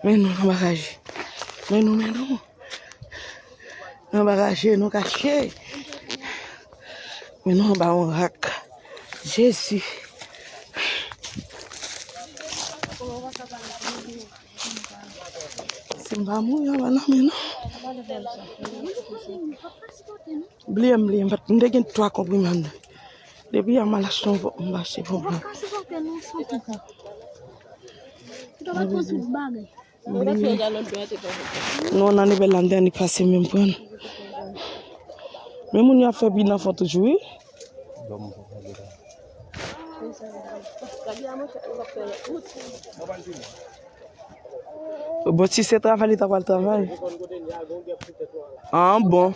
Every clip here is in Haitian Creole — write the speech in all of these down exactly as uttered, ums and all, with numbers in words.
Men nou nan baraje. Men nou, men nou. Nan baraje, nou kache. Men nou anba yon rak. Jezi. Si m pa mouri anba nan men nou. Bliye m, bliye m, m te gen twa konprime anndan. Depi yè m al achte yon pòt m pa achte pou mwen. Bliye. Nou nan nivèl la, m te annik pase menm pran. Men moun yo ap fè pi nan fon toujou, wi. Bon, si se travay, li ta pral travay. Ah, bon.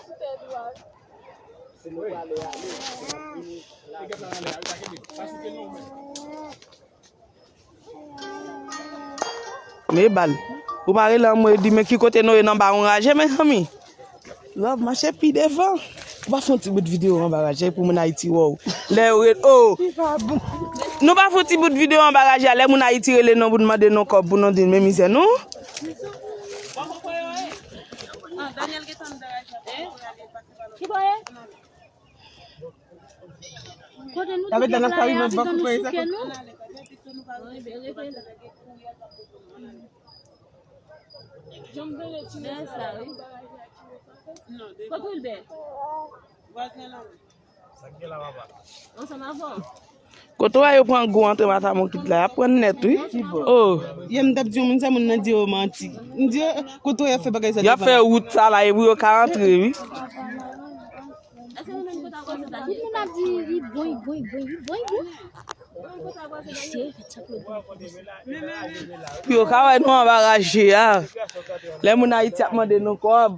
Men bal. Ou pa rele anmwe di men ki kote nou ye nan ba yon raje, mezanmi. Love, mache pi devan. Ou pa fè yon ti bout videyo anba raje pou moun Ayiti wè w. Lè yo rele, oh. Nou pa fè yon ti bout videyo anba raje a, lè moun Ayiti rele nou pou nou mande nou kòb pou nou di men mizè nou. Kote nou te gen la, epi nou souke nou. Kote Wilbè? Ansanm avè w. Kote w wè yo pran gwo antre Matamokit la, y ap pran nèt, wi. Oh. Yè m t ap di yon moun sa, moun nan di yo manti. M di yo, kote w y ap fè bagay sa devan? Y ap fè wout sa la, epi yo ka antre, wi. Moun ap di, li bon, li bon, li bon, li bon, li bon. Misye, fè tchap lo. Pou yo ka wè nou anba raje a. Lè moun Ayiti ap mande nou kòb.